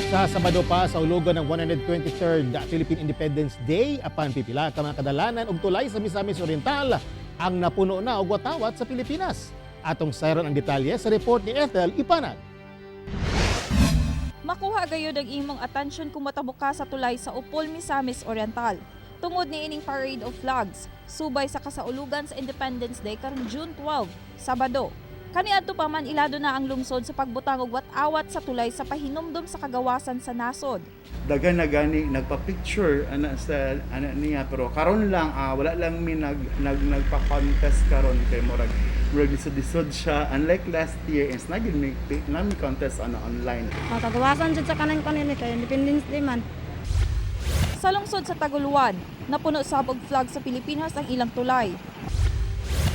Sa Sabado pa saulugon ng 123rd Philippine Independence Day, apan pipila ka mga kadalanan ug tulay sa Misamis Oriental ang napuno na og watawat sa Pilipinas. Atong sayran ang detalye sa report ni Ethel Ipanag. Makuha gayud ang imong atensyon kung motabok ka sa tulay sa Opol, Misamis Oriental. Tungod ni ining Parade of Flags, subay sa kasaulugan sa Independence Day karong June 12, Sabado. Kaniadto pa man, ilado na ang lungsod sa pagbutang og wat-awat sa tulay sa pahinumdom sa kagawasan sa nasod. Daghan na gani nagpa-picture ana sa ana niya, pero karon lang wala lang mi nag nag nagpa-contest karon kay murag lisod-lisod siya, unlike last year is na gyud mi nami contest ana online. Makagawasan jud sa kanan kanini kay Independence Day man. Sa lungsod sa Taguluan, napuno sab og flag sa Pilipinas ang ilang tulay.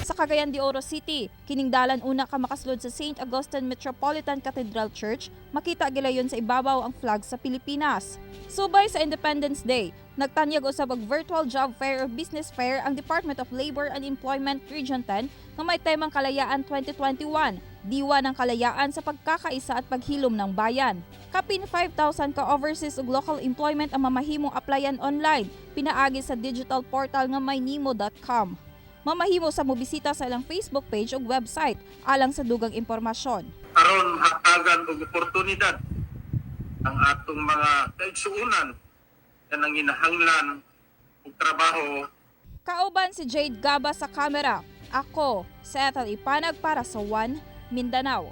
Sa Cagayan de Oro City, kining dalan una ka makasulod sa St. Augustine Metropolitan Cathedral Church, makita gilayon sa ibabaw ang flag sa Pilipinas. Subay sa Independence Day, nagtanyag usab og virtual job fair o business fair ang Department of Labor and Employment Region 10 nga may temang Kalayaan 2021, Diwa ng Kalayaan sa Pagkakaisa at Paghilom ng Bayan. Kapin 5,000 ka overseas ug local employment ang mamahimong applyan online pinaagi sa digital portal nga mynimo.com. Mamahimo sa mobisita sa ilang Facebook page ug website alang sa dugang impormasyon. Aron hatagan og oportunidad ang atong mga kaigsuonan na nanginahanglan og trabaho. Kauban si Jade Gaba sa kamera. Ako, si Ethel Ipanag para sa One Mindanao.